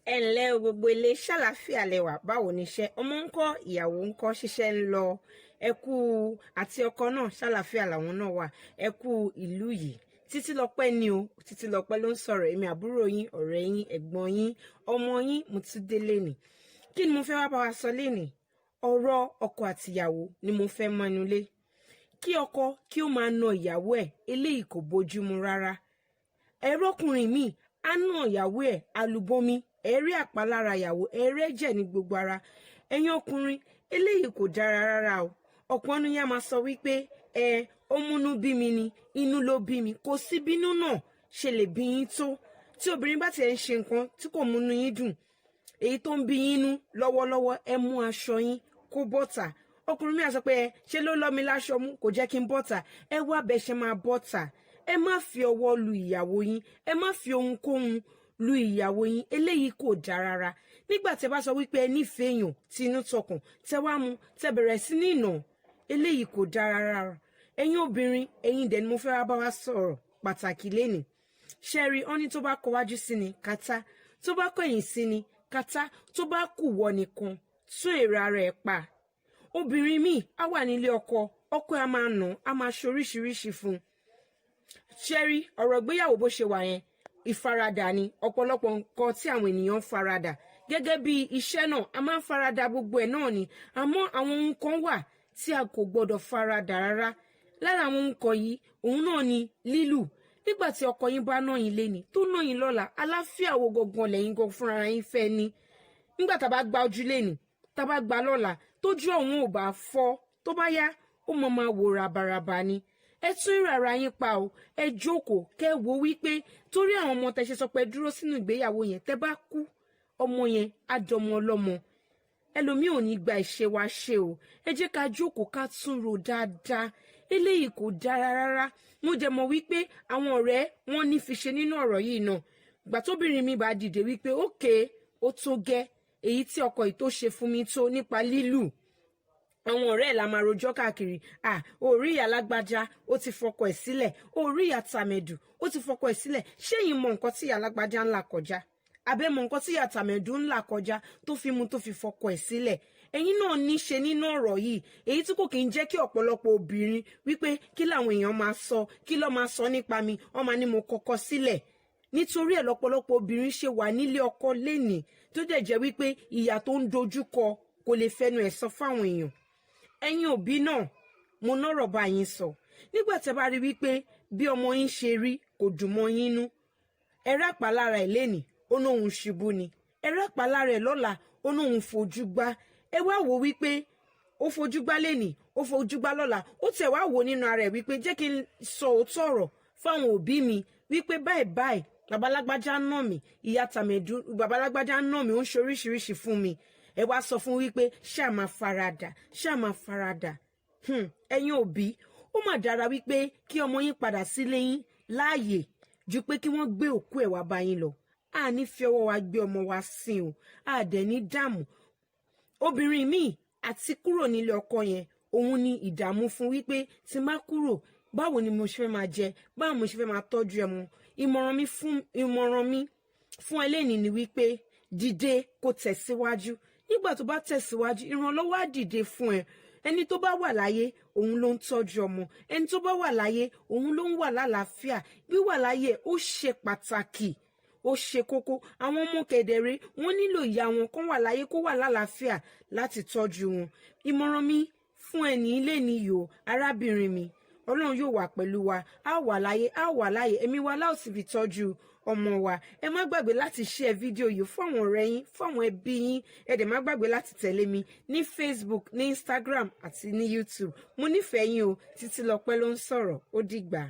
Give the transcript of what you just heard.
Ẹ ǹlẹ́ o, gbogbo ilé, ṣàlàáfíà lẹwà? Báwo ni iṣẹ́? Ọmọ ń kọ́? Ìyàwó ń kọ́? Ṣiṣẹ́ ń lọ? Ẹ kú àti ọkọ náà, ṣàlàáfíà làwọn náà wà? Ẹ kú ìlú yìí. Títílọpẹ́ ni o, Títílọpẹ́ ló ń sọ̀rọ̀. Èmi àbúrò yín, ọ̀rẹ́ yín, ẹ̀gbọ́n yín, ọmọ yín, mo tún délé nì. Kí ni mo fẹ́ wá bá wa sọ lénìí? Ọ̀rọ̀ ọkọ àtìyàwó ni mo fẹ́ mọ́nu lé. Kí ọkọ kí ó máa na ìyàwó ẹ̀, eléyìí kò bójúmu rárá. Ẹ̀rọ ọkùnrin míì á nà ìyàwó ẹ̀ alùbọ́mi, ẹ̀rí àpalára ìyàwó, ẹ̀rí ẹ̀jẹ̀ ní gbogbo ara. Ẹ̀yin ọkùnrin, eléyìí kò dára rárá o. Ọ̀pọ̀ ọ̀nù yẹn máa sọ wípé ẹ ó múnú bí mi ni, inú ló bí mi. Kò sí bínú náà ṣe lè bí yín tó. Tí obìnrin bá tiẹ̀ ń ṣe nǹkan tí kò múnú yín dùn, èyí tó ń bí yín nú lọ́wọ́lọ́wọ́, ẹ mú aṣọ yín kó bọ́tà. Ọkùnrin mi á sọ pé ẹ ṣe ló lọ́ mi láṣọ mú, kò jẹ́ kí n bọ́tà. Ẹ wá bẹ ṣe máa bọ́tà. Ẹ má fi ọwọ́ lu ìyàwó yín, ẹ má fi ohunkóhun lu ìyàwó yín. Eléyìí kò dáa rárá. Nígbà tẹ bá sọ wípé ẹ nífẹ̀ẹ́ èèyàn tinú tọkàn, tẹ wá mú, tẹ bẹ̀rẹ̀ sí ní ìnà, eléyìí kò dáa rárá. Ẹ̀yin obìnrin, ẹ̀yin dẹ̀ ni mo fẹ́ wá bá wa sọ̀rọ̀ pàtàkì lénìí. Ṣẹ́rí ọ́ní, tó bá kọwájú sí ni kátá, tó bá kọ̀yìn sí ni kátá, tó bá kù wọ nìkan, tún èrò ara ẹ̀ pa. Obìnrin míì á wà nílé ọkọ, ọkọ ẹ̀ á máa nà, á máa ṣe oríṣiríṣi fún un. Ṣẹ́rí ọ̀rọ̀ ìgbéyàwó bó ṣe wà yẹn, ìfaradà ni. Ọ̀pọ̀lọpọ̀ nǹkan tí àwọn ènìyàn ń faradà gẹ́gẹ́ bí iṣẹ́ náà, a máa ń farada gbogbo ẹ̀ náà ni. Àmọ́ àwọn ohun kan wà tí a kò gbọ́dọ̀ faradà rárá. Lára àwọn ohun kan yìí, òun náà ni lílù. Nígbà tí ọkọ yín bá náà yín léni, tó náà yín lọ́la, aláfíà wo gangan lẹ́yìn gan fúnra yín fẹ́ ní? Nígbà tá a bá gba ojú léni, tá a bá gba lọ́la, tójú ọ̀hún ò bá fọ́, tó bá yá, ó mọ máa wò rabaraba ni. Ẹ tún ìrara yín pa o. Ẹ jókòó kẹ́ wò wípé torí àwọn ọmọ tẹ ṣe sọ pé dúró sínú ìgbéyàwó yẹn, tẹ bá kú, ọmọ yẹn á dọmọ ọlọ́mọ. Ẹlòmíì ò ní gba ìṣe wa ṣe o. Ẹ jẹ́ ká jókòó, ká tún rò dáadáa. Eléyìí kò dára rárá. Mo jẹ́ mọ̀ wípé àwọn ọ̀rẹ́ wọn ní fi ṣe nínú ọ̀rọ̀ yìí náà. Gbà tóbìnrin mi bá dìde wípé ókè, ó tó gẹ́, èyí tí ọkọ yìí tó ṣe fún mi tó nípa lílù, àwọn ọ̀rẹ́ ẹ̀ la máa rojọ́ káàkiri. À orí ìyá lágbájá, ó ti fọkọ ẹ̀ sílẹ̀. Orí ìyá tàmẹ̀dù, ó ti fọkọ ẹ̀ sílẹ̀. Ṣé yìí mọ nǹkan tí ìyá lágbájá ń là kọjá? Abẹ́ mọ nǹkan tí ìyá tàmẹ̀dù ń là kọjá tó fi mú tó fi fọkọ ẹ̀ sílẹ̀? Ẹ̀yin náà ní ṣe nínú ọ̀rọ̀ yìí, èyí tí kò kí ń jẹ́ kí ọ̀pọ̀lọpọ̀ obìnrin wípé kí làwọn èèyàn máa sọ, kí ló máa sọ nípa mi, wọ́n máa ní mo kọ́kọ́ sílẹ̀. Nítorí ẹ̀ lọ́pọ̀lọpọ̀ obìnrin ṣe wà nílé ọkọ lénìí, tó dẹ̀ jẹ́ wípé ìyà tó ń dojú kọ kò lè fẹnu ẹ̀ sọ fáwọn èèyàn. Ẹ̀yin òbí náà, mo nọ́rọ̀ bá yín sọ. Nígbà tẹ́ bá rí wípé bí ọmọ yín ṣe rí kò dùn mọ́ yín nú, ẹ rápá lára ẹ̀ lénìí, ó ní òun ṣubú ni. Ẹ rápá lára ẹ̀ lọ́la, ó ní òun fojú gbá. Ẹ wá wò wípé ó fojú gbá lénìí, ó fojú gbá lọ́la, ó tẹ̀ wá wò nínú ara ẹ̀ wípé jẹ́ kí n sọ òótọ́ ọ̀rọ̀ fáwọn òbí mi wípé báyìí báyìí, babalágbájá nà mí, ìyá tàmẹ̀dú, babalágbájá nà mí, ó ń ṣe oríṣiríṣi fún mi. Ẹ wá sọ fún wípé ṣáà máa faradà, ṣáà máa faradà. Ẹ̀yin òbí, ó mà dára wípé kí ọmọ yín padà sílé yín láàyè ju pé kí wọ́n gbé òkú ẹ̀ wá bá yín lọ. A ní fi ọwọ́ wa gbé ọmọ wa sin o, a dẹ̀ ní dààmú. Obìnrin míì àti kúrò nílé ọkọ yẹn, òun ni ìdààmú fún wípé tí má kúrò, báwo ni mo ṣe fẹ́ máa jẹ? Báwo mo ṣe fẹ́ máa tọ́jú ẹmu? Ìmọ̀ràn mi fún ẹlẹ́ni ni wípé dìde kó tẹ̀síwájú. Nígbà tó bá tẹ̀síwájú, ìrànlọ́wọ́ á dìde fún ẹ. Ẹni tó bá wà láyé, òun ló ń tọ́jú ọmọ. Ẹni tó bá wà láyé, òun ló ń wà lálàáfíà. Wíwà láyé ó ṣe pàtàkì, ó ṣe kókó. Àwọn ọmọ kẹdẹrẹ, wọn nílò ìyá wọn kó wà láyé, kó wà lálàáfíà láti tọ́jú wọn. Ìmọ̀ràn mi fún ẹni ilé ní yòó, arábìnrin mi, Ọlọ́run yóò wà pẹ̀lú wa. Á wà láyé, á wà láyé, ẹ̀mí wa láò sì fi tọ́jú ọmọ wa. Ẹ má gbàgbé láti share fídíò yìí fún àwọn ọ̀rẹ́ yín, fún àwọn ẹbí yín. Ẹ dẹ̀ má gbàgbé láti tẹ̀lé mi ní Facebook, ní Instagram àti ní YouTube. Mo nífẹ̀ẹ́ yín o. Títílọpẹ́ ló ń sọ̀rọ̀. Ó dìgbà.